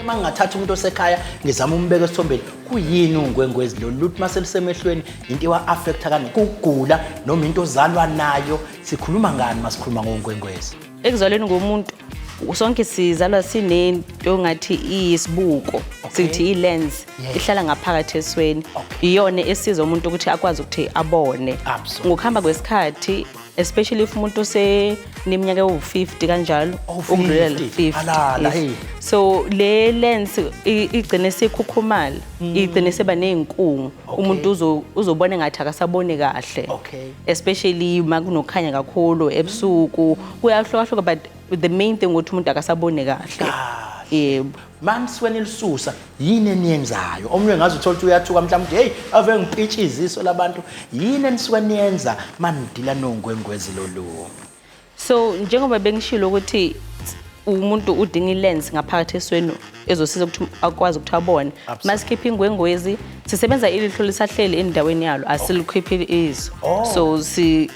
Uma ngingathatha umuntu osekhaya ngizama umbeka esithombeni, kuyini ungwengwezi lolu luthi uma selusemehlweni, into iwa-affecta kani, kugula noma into ozalwa nayo? Sikhuluma ngani uma sikhuluma ngongwengwezi? Ekuzalweni komuntu, sonke sizalwa sinento ngathi iyisibuko, sithi i-lens, ihlala ngaphakathi esweni. Iyona esiza umuntu ukuthi akwazi ukuthi abone. Ngokuhamba kwesikhathi, especially if umuntu useneminyaka ewu-50 kanjalo, Oh, ukudlulela 50. 50. Alala, Yes. hey. So le lens igcine sikhukhumala, igcine seba ney'nkungu. Umuntu uzobona engathi akasaboni kahle, especially uma kunokhanya kakhulu ebusuku. Kuyahlukahluka, but the main thing ukuthi umuntu akasaboni kahle. Kahle. Yebo. Manisuke nilisusa, yini eniyenzayo? Omunye ngaze uthole ukuthi uyathuka mhlawumbe, hey, ave ngipitshiza iso labantu. Yini enisuke niyenza manidila nongwengwezi lolu? So njengoba bengishilo ukuthi umuntu udinga i-lens ngaphakathi esweni ezosiza ukuthi akwazi ukuthi abone, masikhipha ingwengwezi sisebenza ilihlo lisahleli endaweni yalo, asilikhiphi iso. So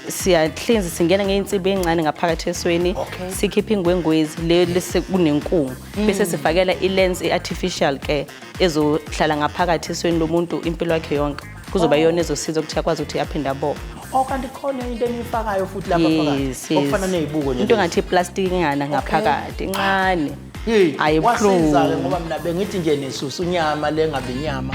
siyahlinza, singena ngey'nsimbi ey'ncane ngaphakathi esweni, sikhiphe ingwengwezi le lese kunenkungu, bese sifakela i-lens i-artificial ke ezohlala ngaphakathi esweni lomuntu impilo yakhe yonke. Kuzoba iyona ezosiza ukuthi akwazi ukuthi aphinde abone. Oh, kanti khona into eniyifakayo futhi lapha phakathi? Yes. Okufana ney'buko nje Into lezi. engathi iplastic ingana ngaphakathi, incane. Hey, Ayibuhlungu. wasiza-ke, ngoba mina bengithi nje nisusa unyama le ngabe inyama.